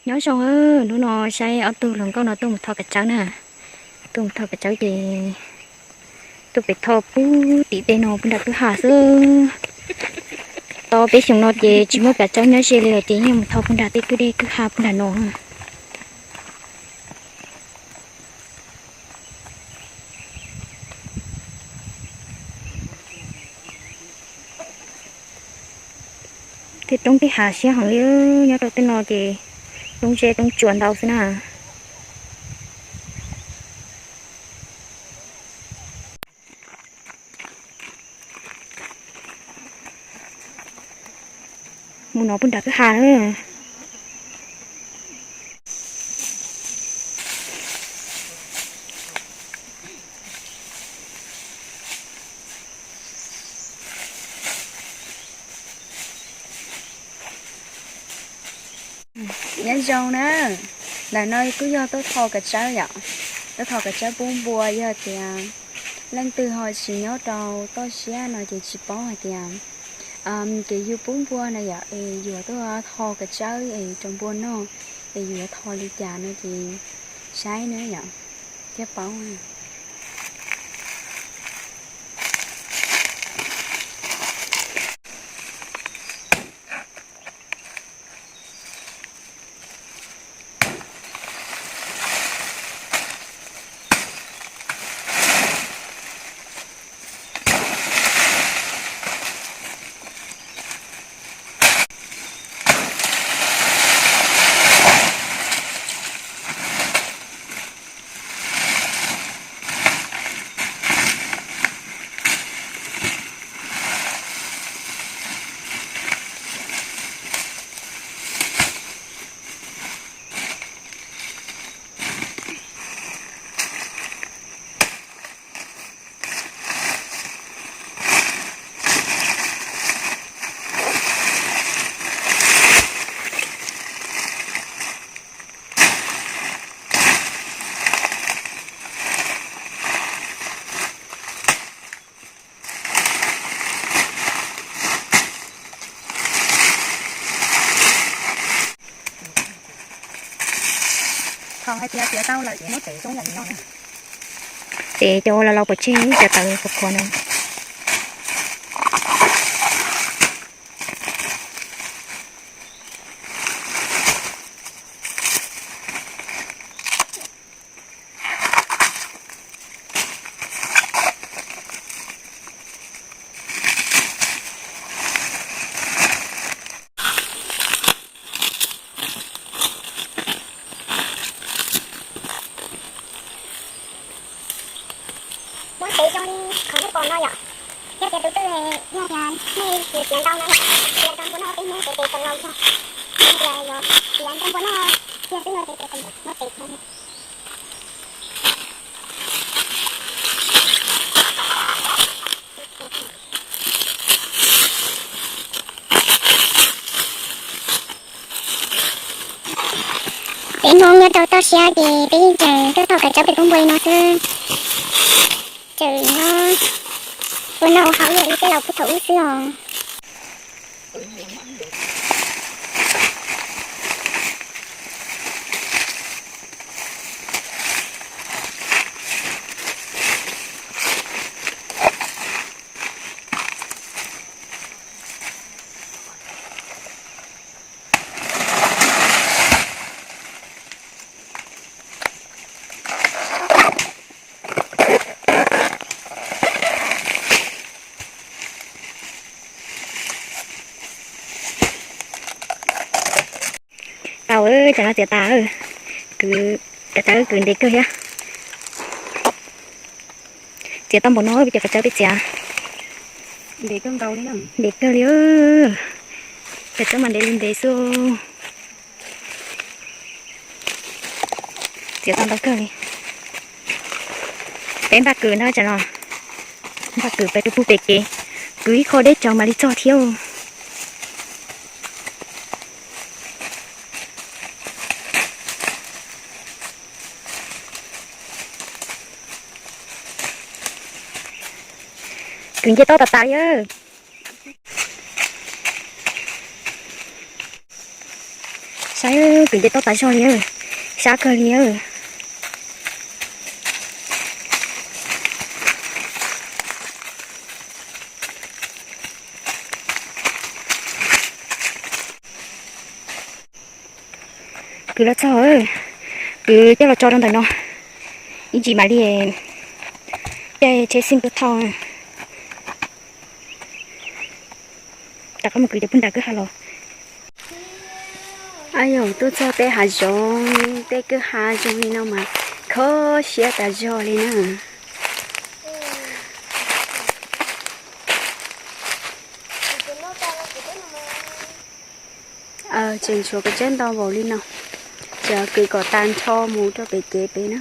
Nyob zoo, hnub no saib ob tug hluas nkauj no tuaj mus tho kav tsawb na. Tuaj mus tho kav tsawb ces tuaj pem tho pub tim tej no puag nram kwj ha xwb. Tau peb xyoos no ces tsis muaj kav tsawb nyob ze li lawm ces yeej mus tho puag nram tej kwj deg kwj ha puag nram no. Tej roob tej hav siab heev li, nyob rau tej no ces roob zeb roob tsua ntau xwb na. Mus no puag nram kwj ha na. Nyob zoo na, ntawm no kuj yog tuaj tho kav tsawb yom, tuaj tho kav tsawb pub npua. Yog tias leej twg ho tsis nyob rau toj siab no ces tsis paub hais tias kev yug pub npua na yom, es yuav tuaj tho kav tsawb es rau npua noj, es yuav tho li cas no ces saib na yom, thiaj paub. Thaum hais tias txiav tau lawm ces muab tev zoo yam li no na. Tev cov laus laus pov tseg, cov tawv qhuav qhuav no. Muab tev zoo li qhov nej pom no yom. Yog tias tus twg yog tias nej txiav txiav ntau no yom, txiav rau npua noj peb hnub ces tes txawm laus zog. Yog tias yuav txiav rau npua noj kiag xwb no ces tes txawm muab tev no. Peb Hmoob nyob rau toj siab ces peb yeej tseem tuaj tho kav tsawb pem pub npua li no xwb. Tseem nyob ua noj ua haus ib yam li tej laus puag thaum ub xwb os. Tau, tsam no txiav tas, kwv, kav tsawb kwv ntev kawg thiab. Txiav tau npaum no, cov kav tsawb peb txiav ntev kawg li, kav tsawb mas ntev li ntev xwb. Txiav tau ntau kawg li. Peb npaj kwv na tsam no, npaj kwv peb rau pug pem kev, kwv ib qho deb tsawv mam li txog thiab. Kwv nce toj tas tas li. Saib, Kwv nce toj tas zog li, sab kawg li. Kwv los txog, kwv coj los tso rau ntawm no, ib ntsis mam li caij tsheb xij tuaj thauj. Rov qab mus kwv cov phub nram kwj ha los. Yog tuaj txog tej hav zoov tej kwj ha zoo li no mas kho siab tas zog li na. Tseem tshuav kav tsawb ntau npaum li no, ces kwv kom tag nrho mus rau pem kev pem na.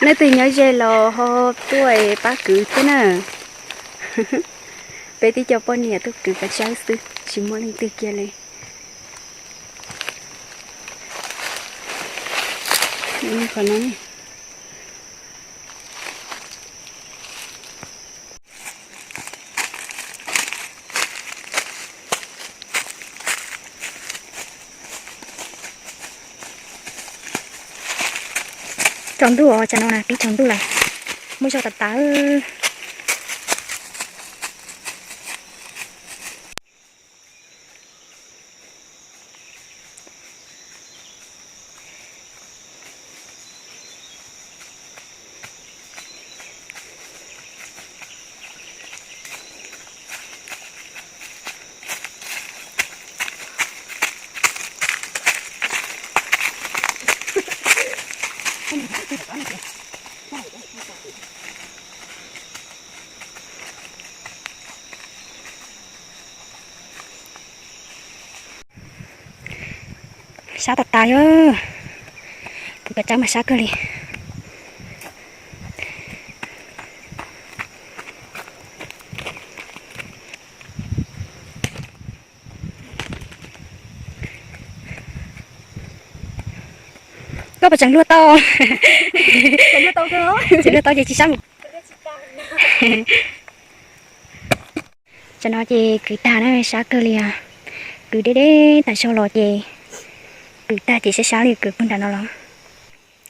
Leej twg nyob ze los ho tuaj pab kwv thiab na. Peb tib co poj niam tuaj kwv kav tsawb xwb tsis muaj leej twg kiag li. Tsaus ntuj os, tsam no na pib tsaus ntuj lawm, muaj zog tas tas. Sab tas tas, kuv kav tsawb mas sab kawg li. Koj puas tseem luaj tau? Tseem luaj tau ces tsis sab. Tam no ces kwv tag na, sab kawg li os. Kwv deb deb tas zog los ces kwv tag ces sab sab li kwv puag nram no los.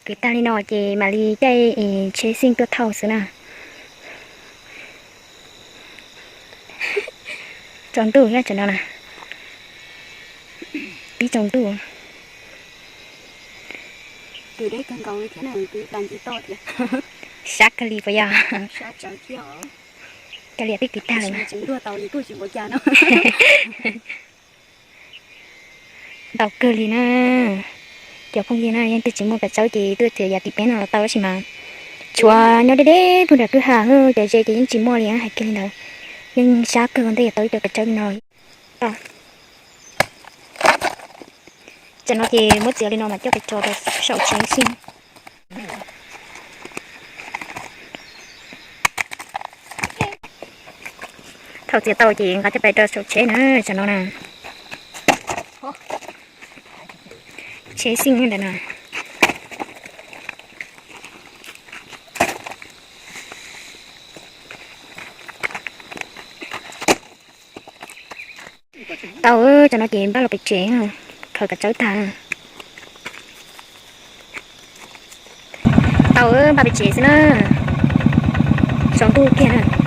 Kwv tag li no ces mam li caij tsheb xij tuaj thauj xwb na. Tsaus ntuj thiab tam no na, pib tsaus ntuj. Sab kawg li puas yog? Kawg li twb kwv tag lawm. Ntau kawg li na. Cov phooj ywg na, yog leej twg tsis muaj kav tsawb ces tuaj txiav yav tim peb no los tau tab sis mas tshuav nyob deb deb puag nram kwj ha, cov ze ces yeej tsis muaj li, hais kiag li ntawd. Yeej sab kawg ua ntej yuav tau ib co kav tsawb li no. Tam no ces muab txiav li no mas coj pes tso rau saum tsheb xwb. Thaum txiav tau ces nqa coj pes rau saum tsheb na, tam no na. Tsheb xij ntawm no. Tau, tam no ces npaj los pem tsev, khaws kav tsawb tag. Tau, npaj pem tsev xwb na. Tsaus ntuj kiag na.